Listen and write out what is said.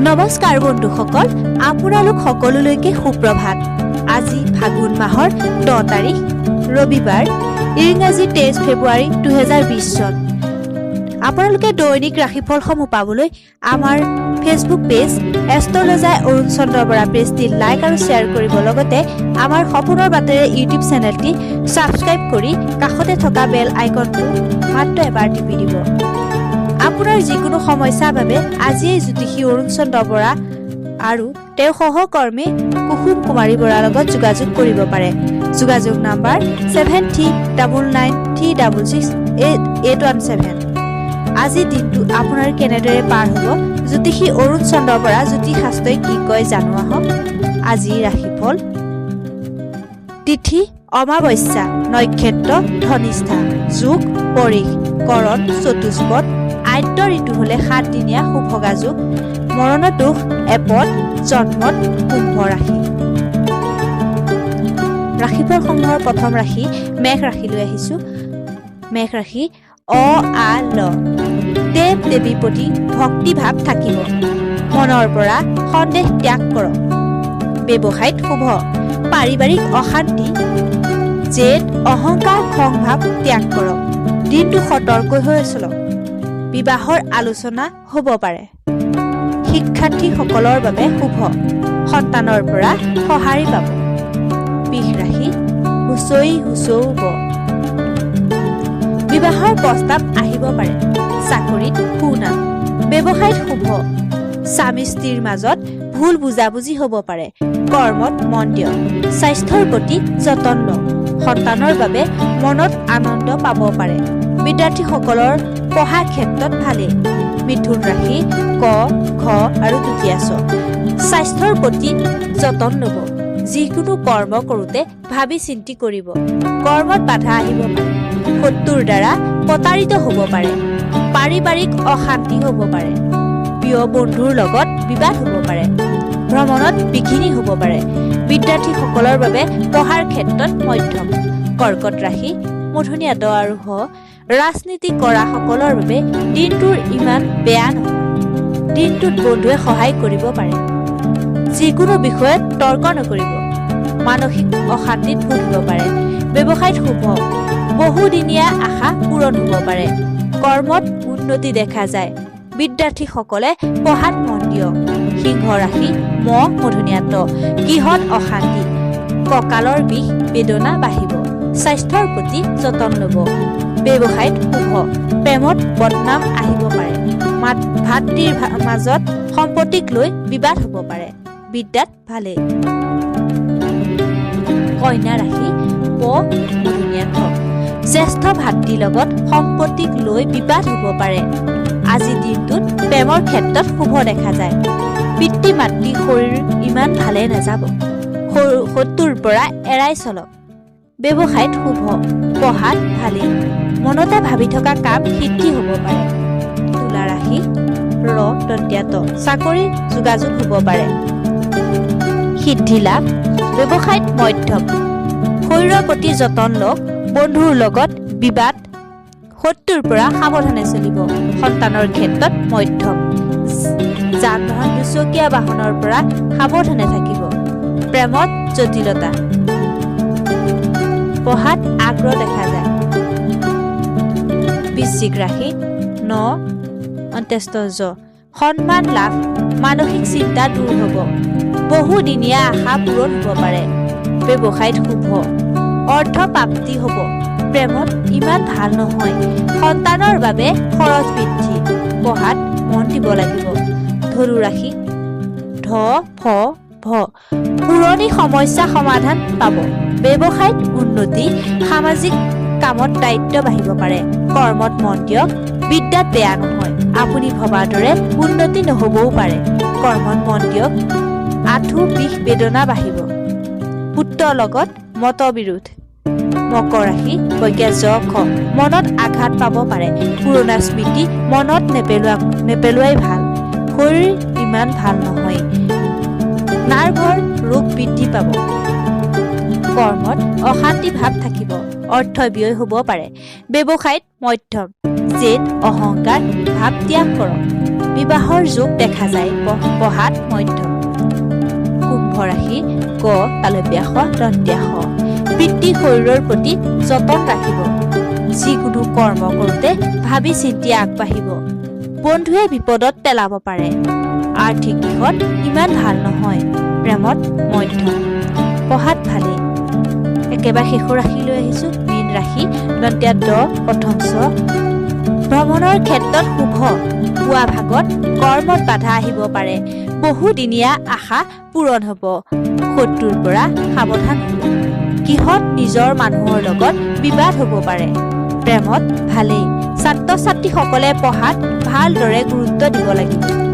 নমস্কাৰ বন্ধুসকল, আপোনালোক সকলোলৈকে সুপ্ৰভাত। আজি ফাগুন মাহৰ 10 তাৰিখ, ৰবিবাৰ, ইংৰাজী 23 ফেব্ৰুৱাৰী 2020 চন। আপোনালোকে দৈনিক ৰাশিফলসমূহ পাবলৈ আমাৰ Facebook page astrologer Arun Chandra Bora পেজটি লাইক আৰু শ্বেয়াৰ কৰিব, লগতে আমাৰ সপোনৰ বাটেৰে ইউটিউব চেনেলটি ছাবস্ক্ৰাইব কৰি কাষতে থকা বেল আইকনটো মাত্ৰ এবাৰ টিপি দিব। আপোনাৰ যিকোনো সমস্যাৰ বাবে আজিয়েই জ্যোতিষী অৰুণ চন্দ্ৰ বৰা আৰু তেওঁৰ সহকৰ্মী কুসুম কুমাৰী বৰাৰ লগত যোগাযোগ কৰিব পাৰে। যোগাযোগ নাম্বাৰ 73993668 817। আজিৰ দিনটো আপোনাৰ কেনেদৰে পাৰ হ'ব, জ্যোতিষী অৰুণ চন্দ্ৰ বৰা জ্যোতিষ শাস্ত্ৰই কি কয় জানো আহক। আজিৰ ৰাশিফল। তিথি অমাৱস্যা, নক্ষত্ৰ ধনিষ্ঠা, যোগ পৰিষ, কৰণ চতুষ্পদ। আদ্য ঋতু হলে 7দিনীয়া শুভগা যোগ, মৰণত দোষ এপদ, জন্মত কুম্ভ ৰাশি। ৰাশিফলসমূহৰ প্ৰথম ৰাশি মেষ ৰাশিলৈ আহিছো। মেষ ৰাশি, অ আ ল। দেৱ দেৱীৰ প্ৰতি ভক্তিভাৱ থাকিব। মনৰ পৰা সন্দেহ ত্যাগ কৰক। ব্যৱসায়ত শুভ। পাৰিবাৰিক অশান্তি, জেদ, অহংকাৰ, খং ভাৱ ত্যাগ কৰক। দিনটো সতৰ্ক হৈ চলক। বিবাহৰ আলোচনা হ'ব পাৰে। শিক্ষাৰ্থীসকলৰ বাবে শুভ। সন্তানৰ পৰা সঁহাৰি পাব। বৃষ ৰাশি, হুঁচৰি হুঁচৌ ব। বিবাহৰ প্ৰস্তাৱ আহিব পাৰে। চাকৰিত সুনাম। ব্যৱসায়ত শুভ। স্বামী স্ত্ৰীৰ মাজত ভুল বুজাবুজি হ'ব পাৰে। কৰ্মত মন দিয়ক। স্বাস্থ্যৰ প্ৰতি যতন লওক। সন্তানৰ বাবে মনত আনন্দ পাব পাৰে। বিদ্যাৰ্থীসকলৰ পঢ়াৰ ক্ষেত্ৰত ভালেই। মিথুন ৰাশি, ক ঘ আৰু দ্বিতীয় চ। স্বাস্থ্যৰ প্ৰতি যতন ল'ব। যিকোনো কৰ্ম কৰোঁতে ভাবি চিন্তি কৰিব। কৰ্মত বাধা আহিব পাৰে। শত্ৰুৰ দ্বাৰা প্ৰতাৰিত হ'ব পাৰে। পাৰিবাৰিক অশান্তি হ'ব পাৰে। প্ৰিয় বন্ধুৰ লগত বিবাদ হ'ব পাৰে। ভ্ৰমণত বিঘিনি হ'ব পাৰে। বিদ্যাৰ্থীসকলৰ বাবে পঢ়াৰ ক্ষেত্ৰত মধ্যম। কৰ্কট ৰাশি, মূৰ্ধন্য ড আৰু হ। ৰাজনীতি কৰা সকলৰ বাবে দিনটোৰ ইমান বেয়া নহয়। দিনটোত বন্ধুৱে সহায় কৰিব পাৰে। যিকোনো বিষয়ত তৰ্ক নকৰিব। মানসিক অশান্তিত ভুগিব পাৰে। ব্যৱসায়ত শুভ। বহুদিনীয়া আশা পূৰণ হ'ব পাৰে। কৰ্মত উন্নতি দেখা যায়। বিদ্যাৰ্থীসকলে পঢ়াত মন দিয়ক। সিংহ ৰাশি, ম মূৰ্ধন্য ট। গৃহত অশান্তি, কঁকালৰ বিষ বেদনা বাঢ়িব। স্বাস্থ্যৰ প্ৰতি যতন ল'ব। ব্যৱসায়ত শুভ। প্ৰেমত বদনাম আহিব পাৰে। ভাতৃৰ মাজত সম্পত্তিক লৈ বিবাদ হ'ব পাৰে। বিদ্যাত ভালেই। কন্যা ৰাশি, প মূৰ্ধন্য ঠ। জ্যেষ্ঠ ভাতৃৰ লগত সম্পত্তিক লৈ বিবাদ হ'ব পাৰে। আজিৰ দিনটোত প্ৰেমৰ ক্ষেত্ৰত শুভ দেখা যায়। পিতৃ মাতৃ শৰীৰ ইমান ভালে নাযাব। শত্ৰুৰ পৰা এৰাই চলক। ব্যৱসায়ত শুভ। পঢ়াত ভালেই। মনতে ভাবি থকা কাম সিদ্ধি হ'ব পাৰে। তুলা ৰাশি, ৰ দন্ত্য ত। চাকৰি যোগাযোগ হ'ব পাৰে। সিদ্ধি লাভ। ব্যৱসায়ত মধ্যম। শৰীৰৰ প্ৰতি যতন লওক। বন্ধুৰ লগত বিবাদ, শত্ৰুৰ পৰা সাৱধানে চলিব। সন্তানৰ ক্ষেত্ৰত মধ্যম। যান বাহন, দুচকীয়া বাহনৰ পৰা সাৱধানে থাকিব। প্ৰেমত জটিলতা। পঢ়াত আগ্ৰহ দেখা যায়। বৃশ্চিক ৰাশি, ন অন্ত্যেষ্টি জ। সন্মান লাভ। মানসিক চিন্তা দূৰ হ'ব। বহুদিনীয়া আশা পূৰণ হ'ব পাৰে। ব্যৱসায়ত শুভ। অৰ্থ প্ৰাপ্তি হ'ব। প্ৰেমত ইমান ভাল নহয়। সন্তানৰ বাবে খৰচ বৃদ্ধি। পঢ়াত মন দিব লাগিব। ধনু ৰাশি, ধ ফ ভ। পুৰণি সমস্যা সমাধান পাব। ব্যৱসায়ত উন্নতি। সামাজিক কামত দায়িত্ব বাঢ়িব পাৰে। কৰ্মত মন দিয়ক। বিদ্যাত বেয়া নহয়। আপুনি ভবাৰ দৰে উন্নতি নহবও পাৰে। কৰ্মত মন দিয়ক। আঁঠু বিষ বেদনা বাঢ়িব। পুত্ৰৰ লগত মতবিৰোধ। মকৰ ৰাশি, বৰ্গীয়া জ খ। মনত আঘাত পাব পাৰে। পুৰণা স্মৃতি মনত নেপেলোৱাই ভাল। শৰীৰ ইমান ভাল নহয়। নাৰ্ভৰ ৰোগ বৃদ্ধি পাব। কৰ্মত অশান্তি ভাৱ থাকিব। অৰ্থ ব্যয় হ'ব পাৰে। ব্যৱসায়ত মধ্যম। জেদ, অহংকাৰ ভাৱ ত্যাগ কৰক। বিবাহৰ যোগ দেখা যায়। পঢ়াত মধ্যম। কুম্ভ ৰাশি, ক তালব্য শ দন্ত্য স। পিতৃ শৰীৰৰ প্ৰতি যতন ৰাখিব। যিকোনো কৰ্ম কৰোঁতে ভাবি চিন্তি আগবাঢ়িব। বন্ধুৱে বিপদত পেলাব পাৰে। আৰ্থিক দিশত ইমান ভাল নহয়। প্ৰেমত মধ্যম। পঢ়াত ভালেই। একেবাৰে শেষৰ ৰাশি লৈ আহিছোঁ, মীন ৰাশি, দন্ত্য দ প্ৰথম চ। ভ্ৰমণৰ ক্ষেত্ৰত শুভ। পুৱা ভাগত কৰ্মত বাধা আহিব পাৰে। বহুদিনীয়া আশা পূৰণ হ'ব। শত্ৰুৰ পৰা সাৱধান হ'ব। গৃহত নিজৰ মানুহৰ লগত বিবাদ হ'ব পাৰে। প্ৰেমত ভালেই। ছাত্ৰ ছাত্ৰীসকলে পঢ়াত ভালদৰে গুৰুত্ব দিব লাগিব।